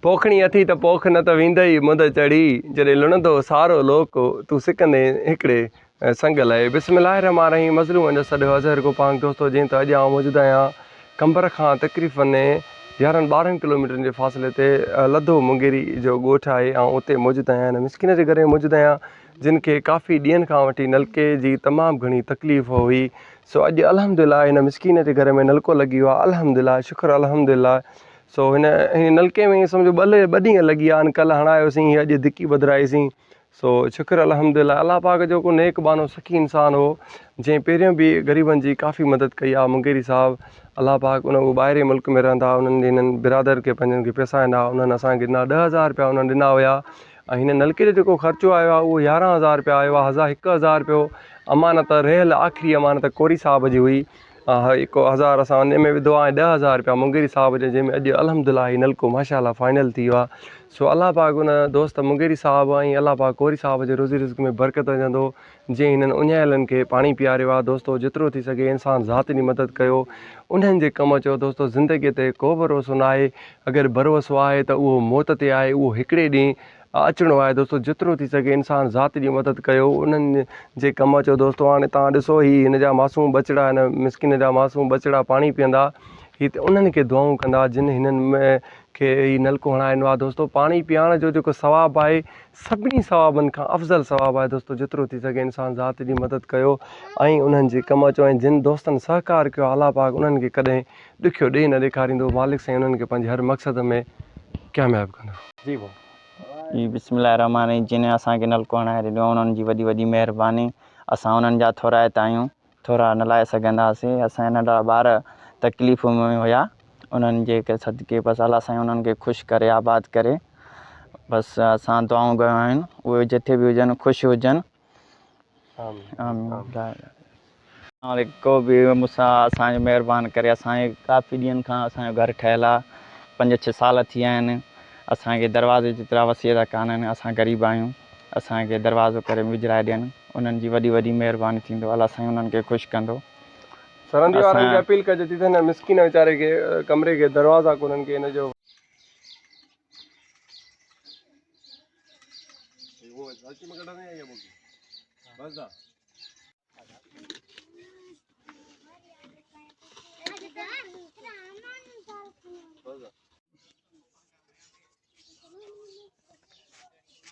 پوکڻي اٿي ته پوک نه ته ويندئي مند چڙهي، جڏهن لڻندو سارو لوڪ، تون سڪندين هڪڙي سنگ لئي. بسم الله الرحمٰن الرحيم مظلومن جو سڏ اظهر گوپانگ دوستو جئين ته اڄ آئون موجود آهيان قمبر کان تقريبن يارهن ٻارهن ڪلوميٽرن جي فاصلي تي لڌو مونگيري جو ڳوٺ آهي آئون اتي موجود آهيان هن مسڪين جي گهر ۾ موجود آهيان جن کي ڪافي ڏينهن کان وٺي نلڪي جي تمام گهڻي تڪليف هئي سو اڄ الحمدلله هن مسڪين جي گهر ۾ نلڪو لڳي ويو آهي الحمدلله شڪر الحمدلله سو هن هن نلڪي ۾ سمجهو ٻه ٻه ڏينهن لڳي ويا آهن ڪلهه هڻايوسين هي اڄ ڌڪي ٻڌرائيسين سو شڪر الحمد لله الله پاڪ جو ڪو نيڪ ٻانهو سخي انسان هو جنهن پهريون به غريبن جي ڪافي مدد ڪئي آهي مونگيري صاحب الله پاڪ ان هو ٻاهرين ملڪ ۾ رهندا انهن جي هنن برادر کي پنهنجن کي پئسا ڏنا انهن اسان کي ڏنا 10,000 رپيا انهن ڏنا هيا ۽ هن نلڪي جو جيڪو خرچو آيو آهي اهو 11,000 رپيا آيو آهي هزار 1,000 رپيو امانت رهيل آخري امانت ڪوري صاحب جي هئي 1,000 اسان ان ۾ وڌو آهي ۽ 10,000 رپيا مونگيري صاحب جي جنهن ۾ اڄ الحمد لله هي نلڪو ماشاء الله فائنل ٿي ويو آهي سو الله پاڪ ان دوست مونگيري صاحب ۽ الله پاڪ ڪوري صاحب جي روزي رزق ۾ برڪت وجهندو جنهن هنن اڃايلن کي پاڻي پياريو آهي دوستو جيترو ٿي سگهي انسان ذات جي مدد ڪيو انهن جي ڪم اچو دوستو زندگي تي ڪو ڀروسو ناهي اگر ڀروسو آهي ته اهو موت تي آهي اهو هڪڙي ڏينهن اچڻو آهي دوستو جيترو ٿي سگهي انسان ذات جي مدد ڪيو انهن جي ڪم اچو دوستو هاڻي توهان ڏسو هي هن جا معصوم ٻچڙا هن مسڪين جا معصوم ٻچڙا پاڻي پيئندا هي ته انهن کي دعائون ڪندا جن هنن کي هي نلڪو هڻائي ڏنو آهي دوستو پاڻي پيئڻ جو جيڪو ثواب آهي سڀني ثوابن کان افضل ثواب آهي دوستو جيترو ٿي سگهي انسان ذات جي مدد ڪيو ۽ انهن جي ڪم اچو ۽ جن دوستن سهڪار ڪيو الله پاڪ انهن کي ڪڏهن ڏکيو ڏيهه نه ڏيکاريندو مالڪ سائين انهن کي پنهنجي هر مقصد ۾ ڪامياب ڪندو جي ڀاء. جي بسم الله الرحمٰن الرحيم جنھن اسان کي نلڪو ھڻائي ڏنو انھن جي وڏي وڏي مھرباني اسان انھن جا ٿورائتا آھيون ٿورا نه لاھي سگھنداسين اسان جا ننڍڙا ٻار تڪليف ۾ ھيا انھن جي صدقي بس الله سائين انھن کي خوش ڪري آباد ڪري بس اسان دعائون گھريون آھن اھي جتي به ھجن خوش ھجن آمين ڪو به مون سان اسان جو مهربان ڪري اسان جي ڪافي ڏينهن کان اسان جو گهر ٺهيل آهي پنج ڇهه سال ٿي ويا آهن اسان کي دروازي جيترا وسيلا ڪانه آهن اسان غريب آهيون اسان کي دروازو ڪري وجهرائي ڏين انهن جي وڏي وڏي مهرباني ٿيندو الله سائين انهن کي خوش ڪندو. سرندي وارن کي اپيل ڪجي ٿي ته هن مسڪين ويچاري کي ڪمري کي دروازا ڪونهن ڪي هن جو.